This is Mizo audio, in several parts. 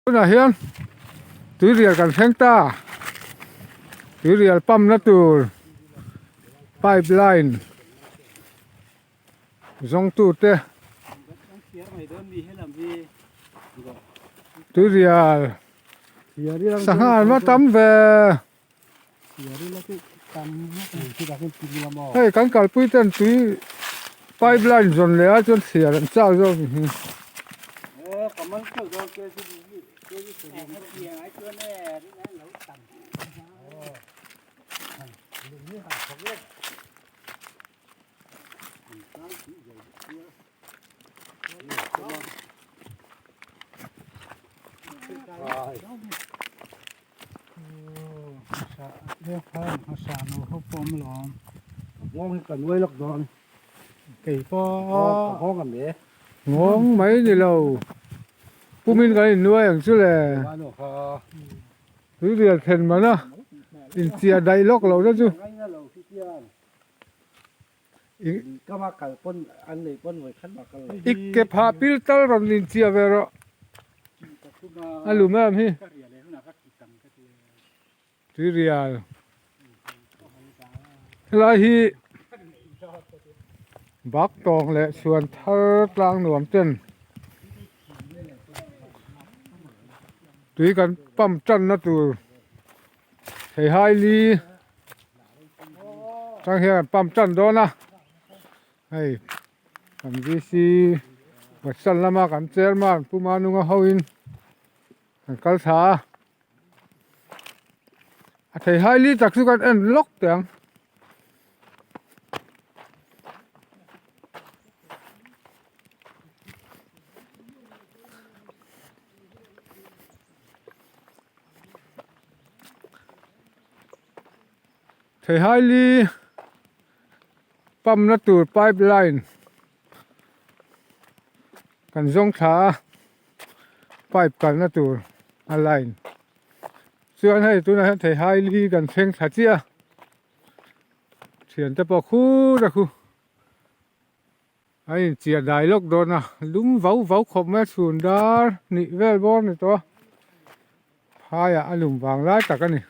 Tunah hian tuirial kan thleng ta, tuirial pump na tur pipe line zawng tute tuirial sangha an va tam ve. Hei kan kalpui ten tui pipe line zawn leh ah chuan chhiar an chak zawk ni hi. Nghawng mai ni lo pumin kan innuai ang chu le tuirial thlen mana inchiah daih lawk loh te chu. I ke phah pil tal rawn inchiah ve rawh a lum em hi tuirial helai hi bak tawng leh chhuan thar tlang nuam ten tui kan pump tanna tur. Theihai li tang hian an pump tan dawn a hei kan VC Vatsal lama kan chairman Pu Manunga ho in an kal thla a a theihai li tak chu kan en lawk teh ang. Theihaili pump na tur pipe line kan zawng thla a pipe kalna tur a line chuan hei tunah hian Theihaili kan thleng thla chiah a thiante pawh khur a khu. A inchiah dai lawk dawn a, lum vau vau khawp mai a chhun dar hnih vel bawr a ni tawh a, phaiah a lum vang lai tak a ni.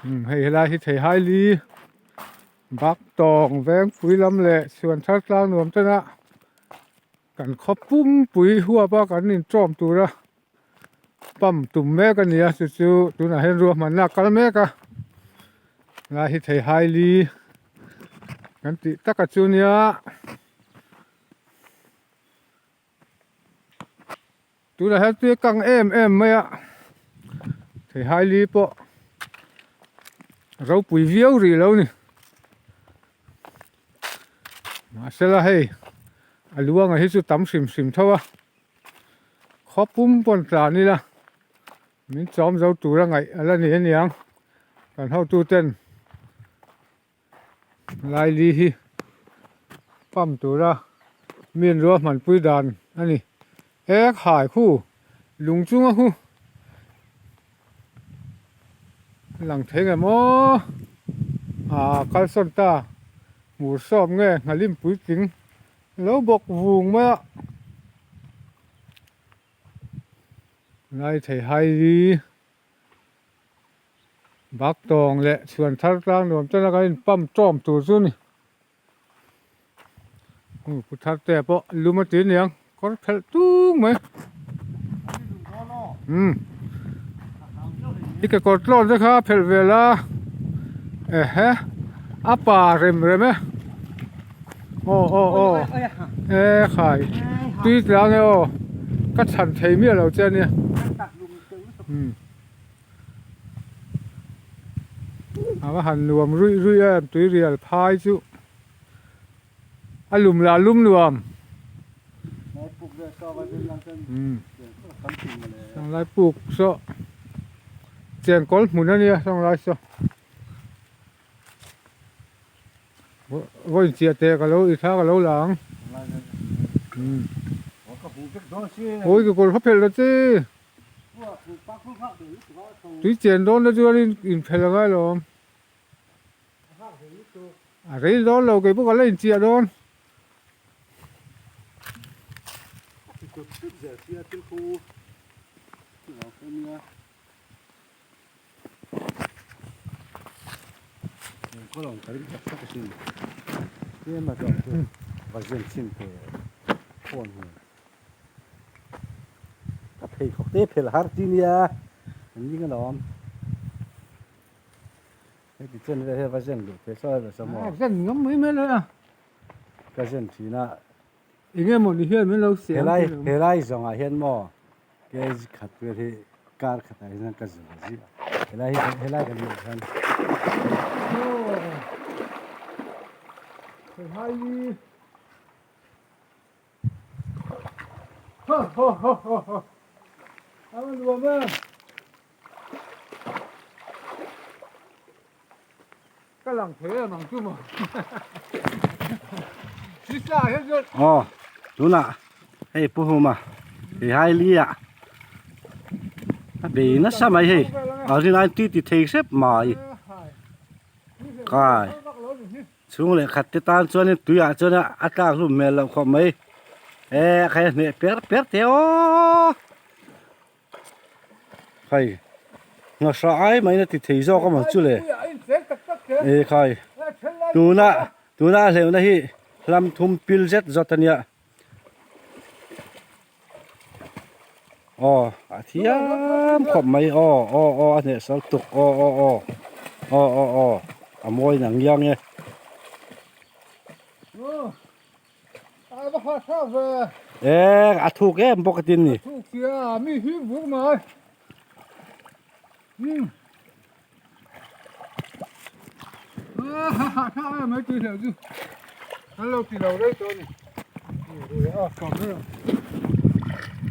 Umm hei helai hi theihai li bak tawng vengpui lam leh chhuan thar tlang nuam tana kan khaw pumpui huap a kan intawm tura pump tum mek a ni a chu chu tunah hian ruahmanna a kal mek a lai hi theihai li kan tih taka chu nia tunah hian tui a kang em em mai a theihai li pawh ropui viau rih lo ni mahsela hei a luanga hi chu tam hrim hrim tho a. Khaw pum pawn tlan ila min chawm zo tura ngaih a la ni aniang kan hotu ten laili hi pump tura mi an ruahman pui dan a ni he khai khu lung chunga khu lang thei nge maw ah kalsawn ta hmur sawm nge nghalim puitling. Lo bawk vung mai a. Lai thei hai hi bak tawng leh chhuan thar tlang nuam ten a kan in pump tawm tur chu a ni. Hmu pu thar te pawh lum a ti aniang kawr phelh tung mai. Umm i kekawr tlawn te kha a phelh vel a ehe a pa rem rem e aw aw aw e khai tui tlang e aw ka chhan thei miah lo che ania umm a va han nuam ruih ruih em tui rial phai chu. A lum lah lum nuam. Sanglai puk saw chengkawl hmun a nia sanglai saw vawiin chiah teh ka lo i thla ka lo la ang awi ka kawr kha phelh la che tui chen dawn na chuan in phelh a ngai lo awm. A rei dawn lo kei pawh ka la inchiah dawn. Ka pheikhawk te phel har chi nia an ning alawm heti chen vel hian va zen luh theih sawi ve saw maw zen ngam mai mai lai a ka zen thin a enge maw ni hian min lo siam helai helai zawng ah hian maw kg khat vel hi kar khat ah hian ka zin ziah helai hi helai kan hmuh hian helai hi Ha ha ha ha ha A nuam e. Ka lang thei em ang chu maw. Nisa hian chuan. Aw tunah hei Pu Huma hei hai li ah a bei nasa mai hei a rinai tui ti thei hrep mai kai. Chhung leh khat te tan chuanin tuiah chuan a tlak hlum hmel loh khawp mai e khai a hneh per per teh aw khai nghahra ai mai na ti thei zawk a maw chu le e khai tuna tuna a hleuhna hi hlam thum pil zet zawt a nia aw a thiam khawp mai aw aw aw a hneh sal tuk aw aw aw aw aw aw a mawi nang ngiang e. E a thuk em bawk a tin ni.